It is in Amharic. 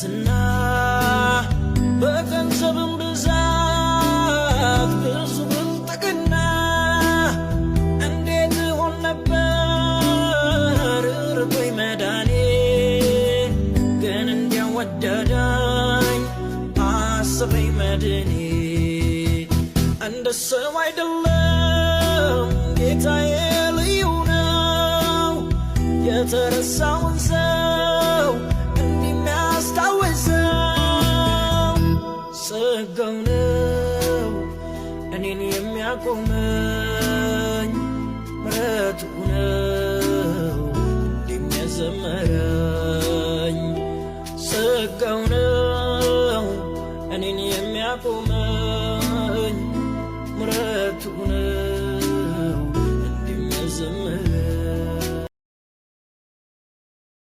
በዝና በገንዘብም ብዛት ብዙ ብልጥግና እንዴት እሆን ነበር ርቆኝ መዳኔ፣ ግን እንዲያው ወደደኝ አሰበኝ መድኔ። እንደ ሰው አይደለም ጌታዬ፣ ልዩ ነው፣ የተረሳውን ሰው እንዲህ የሚያስታውሰው ጸጋው ነው እኔን የሚያቆመኝ።